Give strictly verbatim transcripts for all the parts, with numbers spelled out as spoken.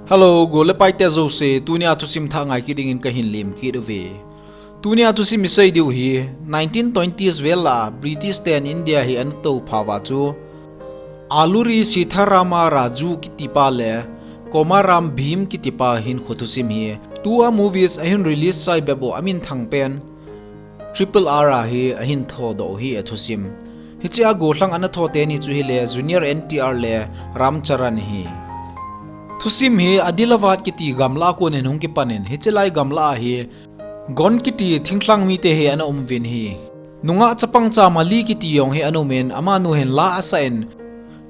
Hello, gol le paite jouse, tunia thusim thah ngai kit dingin kahin lemkit uve. Tunia thusim isei diu hi, nineteen twenties vel a British ten India hi ana tophauva chu, Alluri Sitharama Raju kitipa le Komaram Bhim kitipa hinkho thusim hi, tua movies ahin release sai bep u amin thangpen, Triple R a hi ahin thodoh u hi athusim. Hichea gollhang ana tho teni chu hile Junior N T R le Ram Charan hi. Thusim hi Adilabad kiti gamla a konin hung kipanin, hichelai gamla a hi Gond kiti thinglhang mite hi ana umuvin hi. Nungah chapang cha Mali kiti jong hi ana umin, amanu hin la asah in,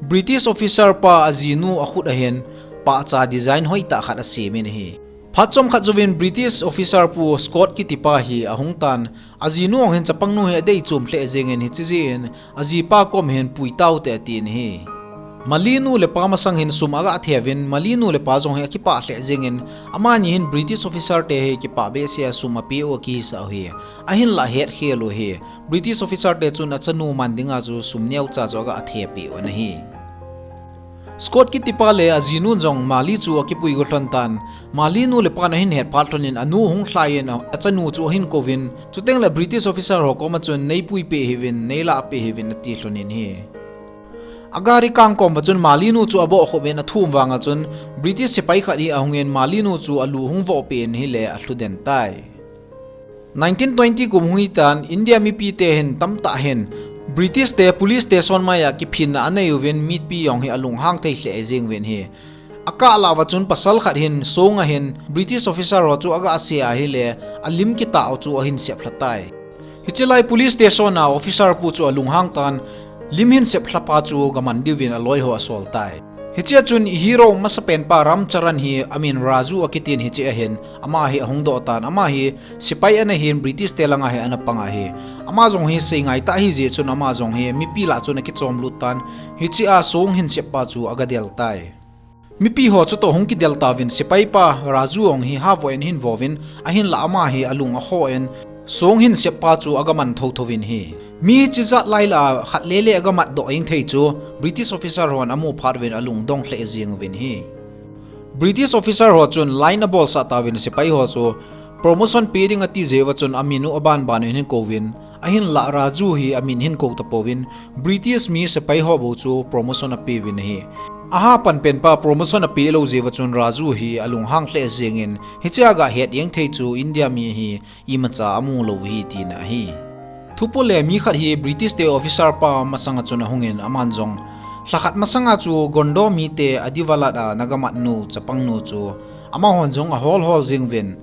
British officer pa ajinu akhut ahin pahcha design hoitah khat asemin ahi. Phat chomkhat jouvin British officer pu Scott kitipa hi ahungtan, ajinu jong hin chapangnu hi adei chom lheh jengin, hiche jeh in ajipa kom hin puitaute atin ahi. Malinu le pa masang hin sum aga atheuvin, Malinu le pa jong hi akipah lheh jengin, amani hin British officer te hi kipah behseh a sum apeh u akihisah u hi. Ahinlah hetkhel u hi, British officer te chun achanu man dinga chu sum neocha chu aga athepeh u ana hi. Scott kitipa le ajinun jong Mali chu akipui go lhontan, Malinu le pan ahin het phat lhonin anu hung lhaiyin achanu chu ahin kouvin, chutengle British officer ho koma chun neipuipeh hiuvin, neilahpeh hiuvin ati lhonin ahi. Agari kangkom uva chun Malinu chu abohkhoh in athum vanga chun British sepai khat hi ahungin Malinu chu alu hung vohpeh in ahile alhuden tai. Nineteen twenty kum hung hitan India mipite hin tamtah hin British te police station maiya kiphinna anei uvin mipi jong hi alunghang thei lheh jeng uvin ahi. Akah lah uva chun pasal khat hin song ahin British officer ho chu aga ase ahile alim kitah u chu ahin seplha tai. Hichelai police station a officer pu chu alunghang tan, lim hin seplha pa chu gaman diuvin aloi ho asol tai. Hichea chun i hero masapen pa Ram Charan hi amin Raju akitin hiche ahin, ama hi ahung doh tan, ama hi sepai ana hin British te langa hi ana pang ahi. Ama jong hi seingai tah ahijeh chun ama jong hi mipi lah chun akichom lut tan, hichea song hin sep pa chu aga del tai. Mipi ho chutoh hung kidel tauvin sepai pa Raju jong hi havoh in ahin vouvin, ahinlah ama hi alung akhoh in, song hin sep pa chu aga man thotho uvin ahi. Mi hiche jat lai lah a khat lele aga matdoh jeng thei chu British officer hon amu phat uvin alungdong lheh jeng uvin ahi. British officer ho chun line abolsah tauvin sepai ho chu promotion pe ding ati jeh uva chun amin u abanban in ahin kouvin, ahinlah Raju hi amin ahin kou tapouvin, British mi sepai ho bou chu promotion apeuvin ahi. Aha panpen pa promotion apeh lou jeh uva chun Raju hi alunghang lheh jengin, hichea ga het jeng thei chu India mi hi imacha amu lou ahi tina ahi. Thupole mi khat hi British te officer pa masanga chun ahungin aman jong, lhakhat masanga chu Gonda mite Adilabad a naga matnu chapangnu chu amahon jong ahol hol jeng uvin,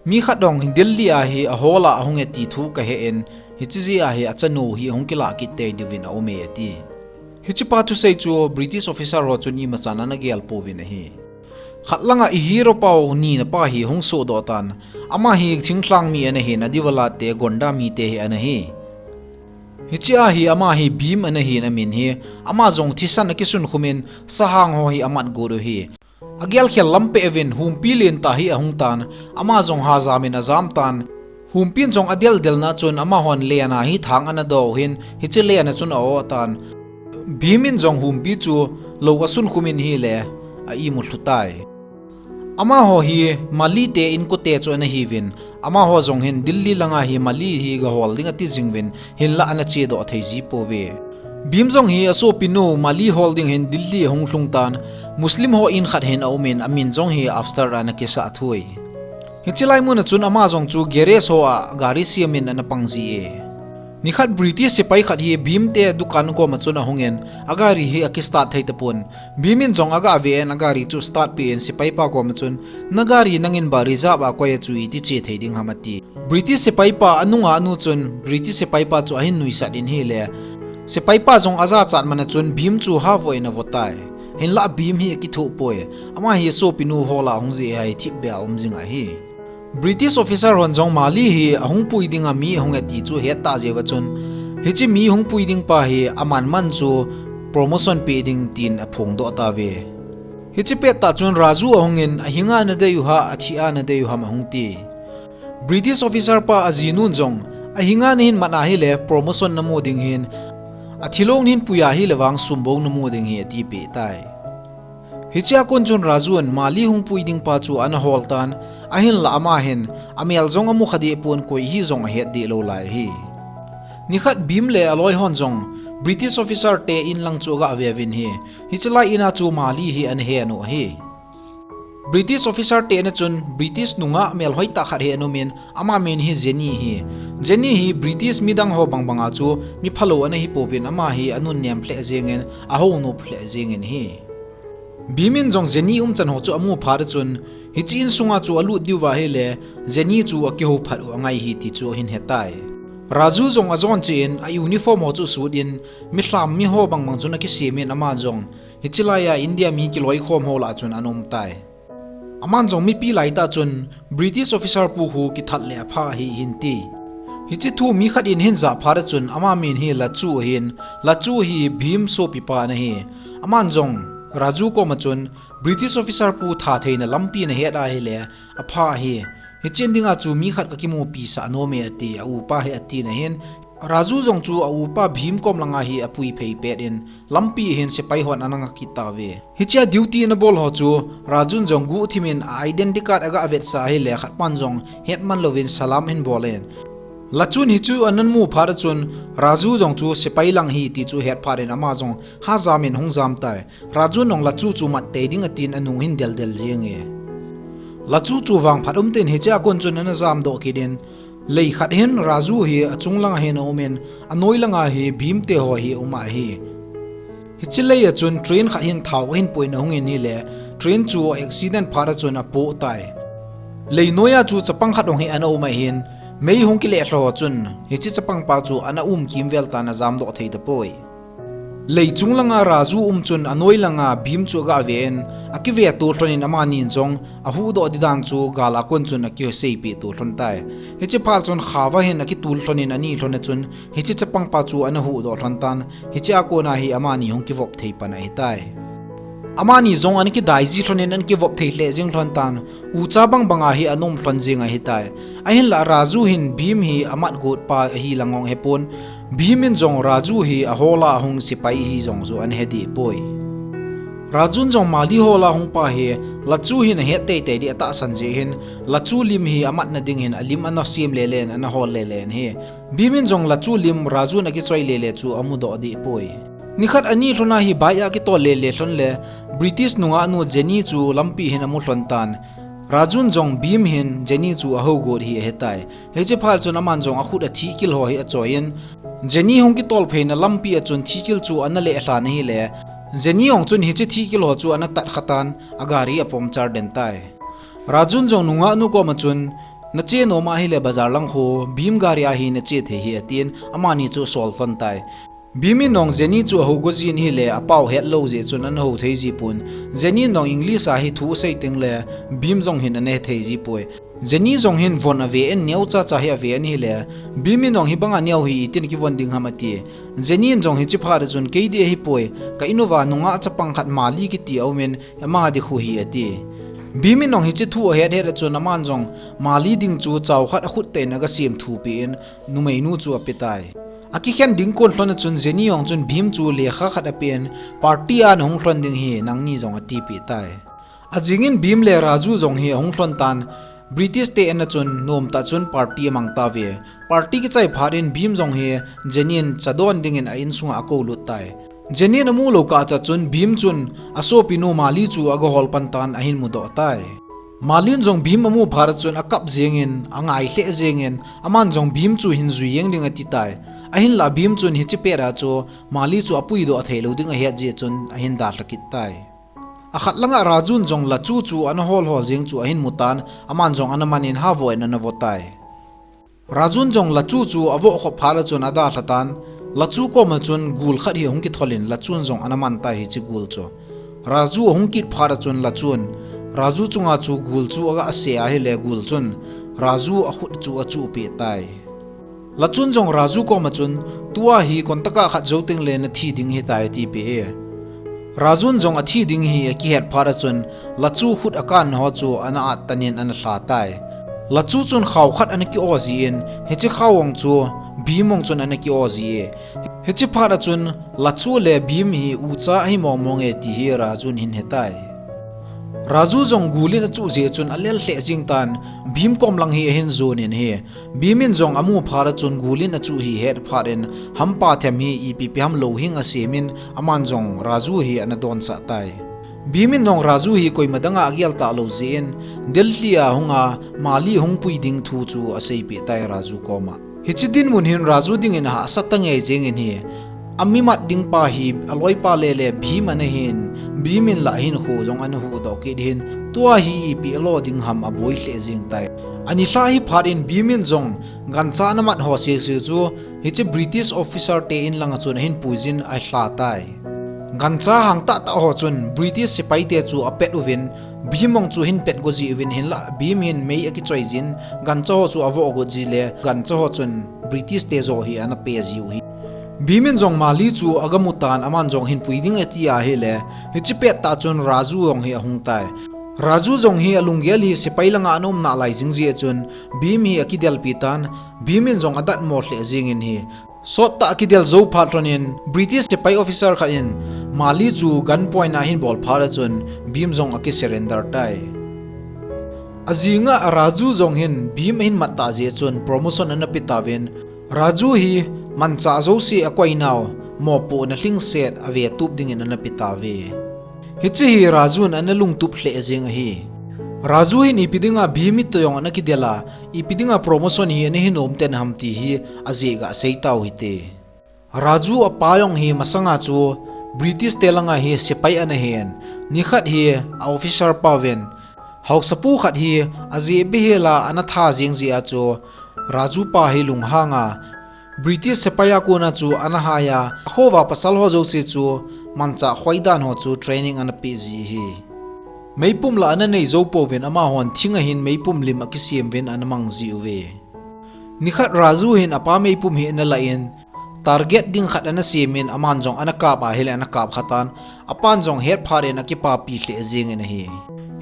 mi khat dong Delhi a hi ahol a ahunge ti thu kahen, hiche jeh a hi achanu hi ahung kilah kit tei diuvin aume ati. Hichepa thusei chu British officer ho chun imachan ana gel pouvin ahi. Khat langa i hero pau nina pa hi hung sohdoh tan, ama hi thinglhang mi ana hin Adilabad te Gonda mite hi ana hi. Hichea hi ama hi Bhim ana hin amin hi, ama jong thisan akisun khumin sahang ho hi amat got u ahi. Agelkhel lam peh uvin humpi lentah hi ahung tan, ama jong hajam in ajam tan. Humpin jong adeldelna chun amahon len a hi thang ana doh u hin, hiche len a chun a-oh tan. Bhim in jong humpi chu lou asun khumin ahile a-imu lhu tai. Amaho hi Mali te inkote chu ana hiuvin, amaho jong hin Delhi langa hi Mali hi gahol ding ati jing uvin, hinlah ana chedoh thei ji pouve. Bhim jong hi asopinu Mali hol ding hin Delhi ahung lhung tan, Muslim ho in khat hin aumin, amin jong hi Afsar ana kisah thui. Hiche lai muna chun ama jong chu garage ho a gari siamin ana pang ji e. Nikhat British sepai khat hi Bhim te dukan koma chun ahungin, agari hi akistart thei tapon. Bhim in jong aga ven, agari chu start peh in sepai pa koma chun, nagari nangin ba reserve a koi a chu iti che thei ding ham ati. British sepai pa anunga nu chun British sepai pa chu ahin nuisat in ahile, sepai pa jong ajachat mana chun Bhim chu havoh in avoh tai. Hinlah Bhim hi akithoh poi. Ama hi sopinu hola hung jeh a hi thipbeh a um jing ahi. British officer hon jong Mali hi ahung pui dinga mi ahunge ti chu het tah jeh uva chun, hiche mi hung pui ding pa hi aman man chu promotion pe ding tin aphongdoh tauve. Hiche pettah chun Raju ahungin, ahinga nadei u ham, athia nadei u ham ahung ti. British officer pa ajinun jong, ahinga nahin mat ahile promotion namu ding ahin, athilou nahin pui ahile vang sum bou namu ding ahi atipeh tai. Hichea kon chun Raju in Mali hung pui ding pa chu ana hol tan, ahinla ama hin amel jong amu kha deh pon, koi hi jong ahet deh lou lai ahi. Nikhat Bhim le aloi hon jong British officer te in lang chu aga ve uvin ahi. Hiche lai in a chu Mali hi ana he u ahi. British officer te na chun British nungah melhoi tah khat hi ana um in, ama min hi Jenny ahi. Jenny hi British midang ho bang banga chu mi phalou ana hi pouvin, ama hi anunnem lheh jengin, ahou nop lheh jengin ahi. Bhim in jong Jenny umchan ho chu amu phat a chun, hiche insunga chu alut diu va ahile, Jenny chu akihou phat u angai ahi ti chu ahin he tai. Raju jong ajon cheh in a uniform ho chu sut in, mi lham mi ho bang bang chun akisem in, ama jong hiche lai a India mi kiloikhom ho lah chun ana um tai. Aman jong mipi lai tah chun British officer pu khu kithat le apha ahi ahin ti. Hiche thu mi khat in ahin jah phat a chun ama min hi Lachu ahin, Lachu hi Bhim sopi pa ana hi. Aman jong Raju koma chun British officer pu tha theina lampi nahet ahile apha ahi. Hiche dinga chu mi khat kakimupi sah nom e ati, a upa hi atina ahin. Raju jong chu a upa Bhim kom langa hi apui phei pet in, lampi hin sepai hon ana nga kit tauve. Hichea duty ana bol ho chu Raju in jong guhthim in a identity card aga vetsah ahile khat pan jong het man louvin salam ahin bol in. Lachu in hichu ana mu phat a chun Raju jong chu sepai lang ahi ti chu ahet phat in ama jong ha jam in ahung jam tai. Raju in jong Lachu chu mat tei ding atin anung ahin del del jeng e. Lachu chu vangphat um tah in hichea kon chun ana jam doh kit in, lei khat hin Raju hi achung langa hin aum in, anoi langa hi Bhim te ho hi aum ahi. Hiche lei a chun train khat hin thao ahin poh in ahung in ahile, train chu accident phat a chun apoh tai. Lei noi a chu chapang khat hung hi ana um ahin, mei hung kile lho chun hiche chapang pa chu ana um kimvel tan ajam doh thei tapoi. Lei chung langa Raju um chun anoi langa Bhim chu aga ve in, akive to lhon in amani in jong ahuhdoh di dan chu gal a kon chun akiseipeh to lhon tai. Hiche phat chun khaova hin akitul lhon in ani lhon a chun hiche chapang pa chu ana huhdoh lhon tan, hichea kona hi amani hung kivop thei pan ahi tai. Amani jong ana kidai ji lhon in ana kivop thei lheh jeng lhon tan, ucha bang banga hi ana um lhon jeng ahi tai. Ahinla Raju hin Bhim hi amat got pa ahi lang jong ahe pon, Bhim in jong Raju hi ahola ahung sepai ahi jong chu ana he deh poi. Raju in jong Mali hola hung pa hi Lachu hin ahet tei tei ding atahsan jeh hin, Lachu lim hi amat na ding hin alim ana sem le le in ana hol le le in ahi. Bhim in jong Lachu lim Raju in akichoi le le chu amudoh deh poi. Nikhat ani lhon a hi bike a kitol le le lhon le British nungah nu Jenny chu lampi hin amu lhon tan. Raju in jong Bhim hin Jenny chu ahou got hi ahe tai. Hiche phat chun aman jong akhut a thihkil ho hi achoi in, Jenny hung kitol pheina lampi a chun thihkil chu ana leh lhan ahile, Jenny jong chun hiche thihkil ho chu ana tat kha tan, agari a puncture den tai. Raju in jong nungah nu koma chun, nache nom ahile bazar lang khu, Bhim gari a hi nache thei ahi atin, amani chu asol lhon tai. Bhim in jong Jenny chu ahou go jin ahile, apao het lou jeh chun ana hou thei ji pon. Jenny in jong English a hi thu asei teng le, Bhim jong hin ana he thei ji poi. Jenny jong hin von ave in, neo cha cha hi ave in ahile, Bhim in jong hibanga neo hi itin kivon ding ham ati. Jenny in jong hiche phat a chun, kei ding ahi poi, ka in uva nungah chapang khat Mali kiti aum in, ama ding khu ahi ati. Bhim in jong hiche thu ahet het a chun, aman jong Mali ding chu chao khat akhut tah in aga sem thupi in, numeinu chu ape tai. Akikhen ding kon lhon a chun Jenny jong chun Bhim chu lekha khat apen, party a nahung lhon ding ahi, nangni jong atipeh tai. Ajing in Bhim le Raju jong hi ahung lhon tan, British te in a chun nomtah chun party amang tauve. Party kichai phat in Bhim jong hi Jenny in cha don ding in a insunga akou lut tai. Jenny in amu lou kah cha chun Bhim chun asopinu Mali chu aga hol pan tan ahin mudoh tai. Mali in jong Bhim amu phat a chun akap jeng in, angai lheh jeng in, aman jong Bhim chu hin jui jeng ding ati tai. Ahinla Bhim chun hiche pet a chu Mali chu apuidoh thei lou ding ahet jeh chun ahin dalha kit tai. Akhat langa Raju in jong Lachu chu ana hol hol jeng chu ahin mu tan, aman jong ana man in havoh in ana vo tai. Raju in jong Lachu chu avoh khop phat a chun adalha tan, Lachu koma chun gul khat hi ahung kithol in Lachu in jong ana man tai hiche gul chu. Raju ahung kit phat a chun Lachu in Raju chunga chu gul chu aga ase ahile gul chun Raju akhut chu achuh peh tai. Lachu in jong Raju koma chun, tua hi kontaka khat jou teng le nathi ding ahitai atipeh e. Raju in jong athi ding hi akihet phat a chun, Lachu khut akanna ho chu ana at tan in ana lha tai. Lachu chun khao khat ana ki-o ji in, hiche khao jong chu Bhim jong chun ana ki-o ji e. Hiche phat a chun, Lachu le Bhim hi ucha ahi mong mong e ti hi Raju in ahin he tai. Raju jong gul in achuh jeh chun alel lheh jing tan, Bhim kom lang hi ahin jon in ahi. Bhim in jong amu phat a chun gul in achuh hi ahet phat in, hampa them hi ipi ipi ham louhing asem in, aman jong Raju hi ana donsah tai. Bhim in jong Raju hi koima dang a agel talou jeh in, Delhi a hung a Mali hung pui ding thu chu aseipeh tai Raju kom a. Hiche dinmun hin Raju ding in ahahsa tah ngei jeng in ahi. Amimat ding pa hi aloipa lele Bhim ana hin, Bhim in lah hin kho jong ana huhdoh kit in, tua hi ipi alo ding ham aboi lheh jeng tai. Ani lha hi phat in Bhim in jong gancha ana mat ho sese chu, hiche British officer te in lang a chun ahin pui jin ahla tai. Gancha hang tahtah ho chun British sepai te chu apet uvin, Bhim jong chu ahin pet go ji uvin, hinlah Bhim hin mei akichoi jin, gancha ho chu avoh got ji le, gancha ho chun British te jo hi ana pe ji u ahi. Bhim in jong Mali chu aga mu tan, aman jong hin pui ding ati ahile, hiche pettah chun Raju jong hi ahung tai. Raju jong hi alunggel hi sepai lang a ana um nalai jing jeh chun, Bhim hi akidelpi tan, Bhim in jong adatmo lheh jeng in ahi. Sottah akidel jou phat lhon in, British sepai officer khat in Mali chu gun point a ahin bol phat a chun, Bhim jong aki surrender tai. Ajing a Raju jong hin Bhim ahin mat tah jeh chun promotion ana pe tauvin, Raju hi manchah jouse akoi nau, mopohna lhingset ave tup ding in ana pe tauve. Hiche hi Raju in ana lungtup lheh jeng ahi. Raju hin ipi ding a Bhim toh jong ana kidel a, ipi ding a promotion hi ana hin um ten ham ti hi ajeh ga sei tau hite. Raju apa jong hi masang a chu British te lang a hi sepai ana hin, nikhat hi a officer pa uvin, haosapu khat hi ajeh behel a ana tha jeng jeh a chu Raju pa hi lunghang a, British sepai a kon a chu ana hai a, akhoa pasal ho jouse chu manchah khoi dan ho chu training ana pe ji ahi. Meipum la ana nei jou pouvin, amahon thing a hin meipum lim akisem uvin ana mang ji uve. Nikhat Raju hin apa meipum hi ana la in, target ding khat ana sem in, aman jong ana kap ahile ana kap kha tan, apan jong het phat in akipapi lheh jeng in ahi.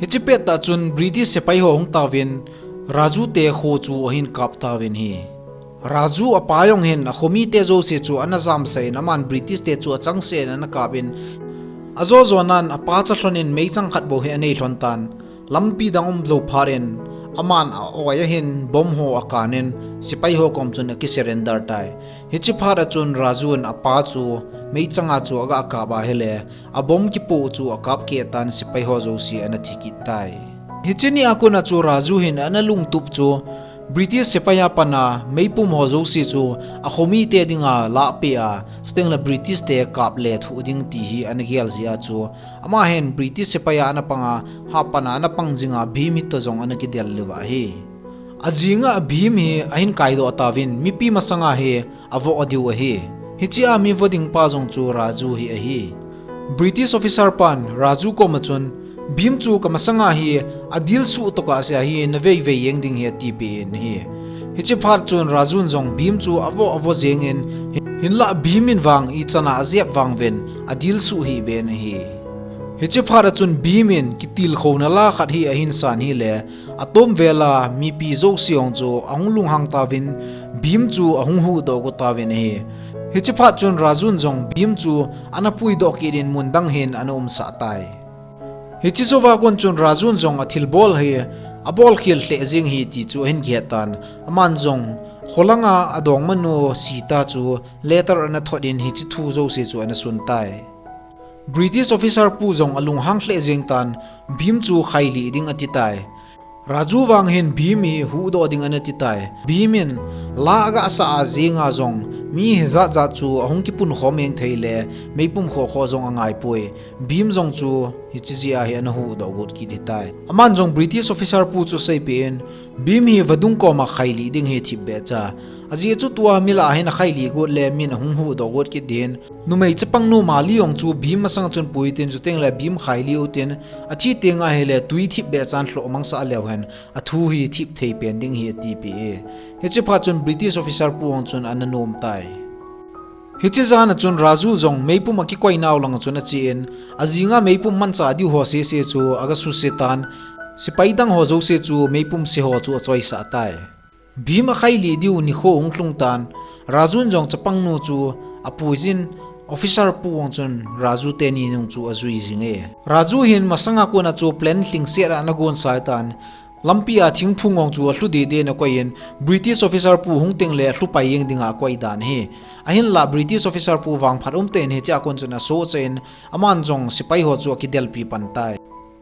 Hiche pettah chun British sepai ho ahung tauvin, Raju te kho chu ahin kap tauvin ahi. Raju apa jong hin akhomi te jouse chu ana jamsah in, aman British te chu achangseh in ana kap in, ajo jo nan apa cha lhon in meichang khat bou hi anei lhon tan, lampi dang um lou phat in, aman a-oi a hin bomb ho akan in, sepai ho kom chun aki surrender tai. Hiche phat a chun Raju in apa chu meichang a chu aga kap ahile, a bomb kipoh chu akap keh tan, sepai ho jouse ana thi kit tai. Hiche ni a kon a chu Raju hin ana lungtup chu, British sepai a pat a meipum ho jouse chu akhomi te ding a lahpeh a, chuteng le British te kap lethuh ding ti hi ana gel jeh a chu, ama hin British sepai a ana pang a, hapan a ana pang jing a, Bhim hi toh jong ana kidel lheh uva ahi. Ajing a Bhim hi ahin kaidoh tauvin, mipi masang a hi avoh diu ahi. Hiche a mi vo ding pa jong chu Raju hi ahi. British officer pan Raju kom a chun, Bhim chu ka masang a hi adilsuh tokah sea hi na veivei jeng ding ahi, atipeh in ahi. Hiche phat chun Raju in jong Bhim chu avoh avoh jeng in, hinlah Bhim in vang ichan a ajep vang uvin adilsuh hih beh in ahi. Hiche phat a chun Bhim in kitilkhouna la khat hi ahin san ahile, atom vel a mipi jouse jong chu ahung lunghang tauvin, Bhim chu ahung huhdoh got tauvin ahi. Hiche phat chun Raju in jong Bhim chu ana puidoh kit in mun dang hin ana umsah tai. Hiche jou a kon chun Raju in jong athilbol hi abol khel lheh jeng ahi ti chu ahin kihet tan, aman jong kho lang a adongmanu Sita chu letter ana thot in hiche thu jouse chu ana sun tai. British officer pu jong alunghang lheh jeng tan, Bhim chu khailih ding ati tai. Raju vang hin Bhim hi huhdoh ding ana ti tai. Bhim in la aga sah a jeng a jong, mi hijat jat chu ahung kipun khom jeng thei le, meipum khoh khoh jong angai poi. Bhim jong chu hiche jeh a hi ana huhdoh got kit ahi tai. Aman jong British officer pu chu aseipeh in, Bhim hi vadung kom a khailih ding ahi thipbeh cha. Ajeh chu tua mi lah a hin akhailih got le min ahung huhdoh got kit ding. Numei chapang nu Mali jong chu Bhim masang a chun pui tin, chuteng le Bhim khailih u tin, athi teng ahile tui thipbeh chan lhoh mangsah leu hen, athu hi thip thei pen ding ahi atipeh e. Hiche phat chun British officer pu jong chun ana nom tai. Hiche jan a chun Raju jong meipum akikoi nau lang a chun ache in, ajing a meipum manchah diu ho sese chu aga suse tan, sepai dang ho jouse chu meipum se ho chu achoisah tai. Bhim akhailih diu nikho hung lhung tan, Raju in jong chapang nu chu apui jin, Officer pu vang chun Raju teni nung chu ajui jing e. Raju hin masanga kona chu plane lhingset a ana gon sai tan, lampi a thingphung vang chu alhu dede na koi in, British officer pu hung teng le alhu pai jeng dinga akoi dan ahi. Ahinlah British officer pu vangphat um ten hiche a kon chun asoh chah in, aman jong sepai ho chu akidelpi pan tai.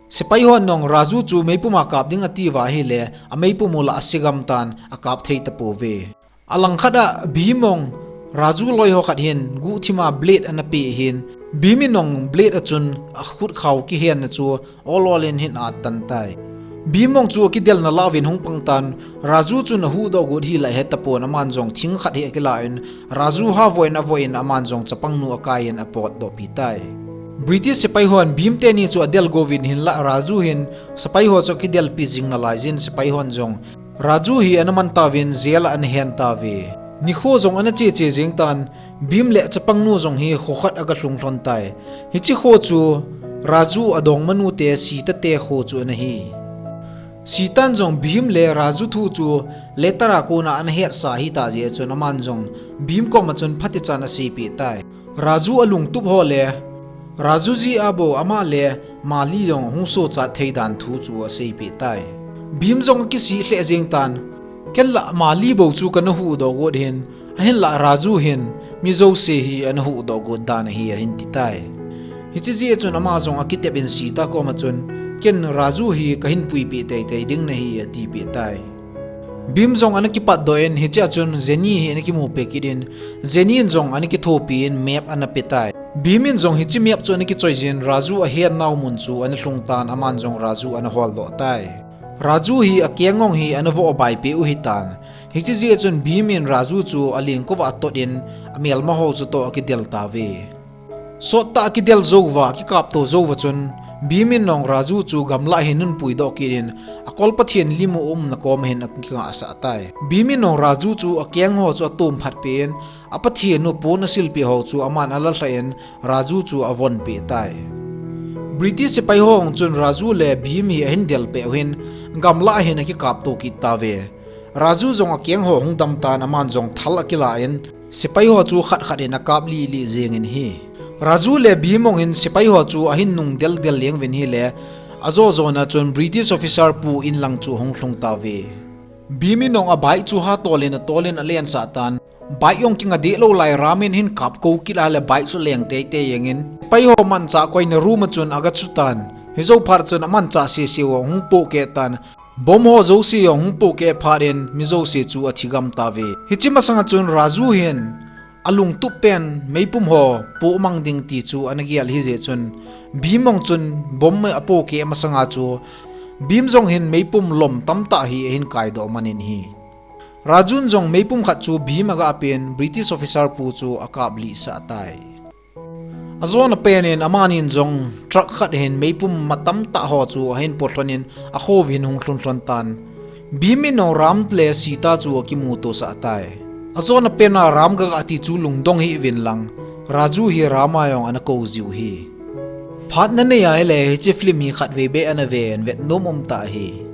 Sepai hon jong Raju chu meipum a kap ding ati uva ahile, ameipum u lah asigam tan, akap thei tapouve. Alangkhat a Bhim jong Raju loi ho khat hin guhthim a blade ana pe hin, Bhim in jong blade a chun akhut khao kihen na chu ol ol in ahin at tan tai. Bhim jong chu akidelna lah uvin hung pang tan, Raju chun ahuhdoh got hi lah ahe tapon, aman jong thing khat hi akila in, Raju ha voi in avoi in aman jong chapangnu akai in apotdoh pi tai. British sepai hon Bhim teni chu adel go uvin hinlah Raju hin sepai ho chu akidelpi jing nalai jin sepai hon jong Raju hi ana man tauvin jail a ana hen tauve. Nikho jong ana che che jeng tan, Bhim le chapangnu jong hi kho khat aga lhung lhon tai. Hiche kho chu Raju adongmanu te Sita te kho chu ana hi. Sitan jong Bhim le Raju thu chu letter a kona ana hetsa hita jeh chun aman jong Bhim koma chun phatechan aseipeh tai. Raju alungtup ho le Raju ji a bou ama le Mali jong hung sochat thei dan thu chu aseipeh tai. Bhim jong akisih lheh jeng tan, ken lah Mali bou chu kana huhdoh got hin, ahinlah Raju hin mi jouse hi ana huhdoh got dan ahi ahin ti tai. Hiche jeh chun ama jong akitep in Sita koma chun, ken Raju hi kahin puipeh teitei ding nahi atipeh tai. Bhim jong ana kipatdoh in hiche a chun Jenny hi ana kimu peh kit in, Jenny in jong ana kithopi in map ana pe tai. Bhim in jong hiche map chu ana kichoi jin Raju ahen nau mun chu ana lhung tan aman jong Raju ana holdoh tai. Raju hi akeng jong hi ana voh bai peh u hitan. Hiche jeh chun Bhim in Raju chu alengkova atot in amelma ho chu toh akidel tauve. Sottah akidel jouva, akikapto jouva chun, Bhim in jong Raju chu gamlah hin ahin puidoh kit in, akol Pathen lim u umna koma hin akingahsah tai. Bhim in jong Raju chu akeng ho chu atom phat peh in, a Pathen u pon asilpeh ho chu aman alalhah in, Raju chu avon peh tai. British sepai ho jong chun Raju le Bhim hi ahin del peh u hin, gamlah hin akikapto kit tauve. Raju jong akeng ho hung dam tan aman jong thal akila in, sepai ho chu khat khat in akap lih lih jeng in ahi. Raju le Bhim jong hin sepai ho chu ahin nung del del jeng uvin ahile, ajo jona chun British officer pu in lang chu ahung lhung tauve. Bhim in jong a bike chu hatol in atol in alensah tan, bike jong kinga deh lou lai ram in ahin kap kou kit a le bike chu aleng teitei jeng in, sepai ho manchah koina room a chun aga chu tan, hijou phat chun amanchah sese ho ahung pohkeh tan, bomb ho jouse jong ahung pohkeh phat in mi jouse chu athi gam tauve. Hiche masanga chun Raju hin alungtup pen meipum ho pohmang ding ti chu ana gel ahi jeh chun, Bhim jong chun bomb apohkeh masanga chu Bhim jong hin meipum lom tamtah hi ahin kaidoh man in ahi. Raju in jong meipum khat chu Bhim aga pen British officer pu chu akap lih sah tai. Ajona pen in amani in jong truck khat hin meipum ma tamtah ho chu ahin po lhon in akho uvin ahung lhun lhon tan. Bhim in jong Ram le Sita chu akimuto sah tai. Ajona pen a Ram gagah ti chu lungdong hih uvin lang, Raju hi Ram a jong ana kou jiu ahi. Phat nanei ahile hiche film hi khatvei beh ana ve in vetnom um tah ahi.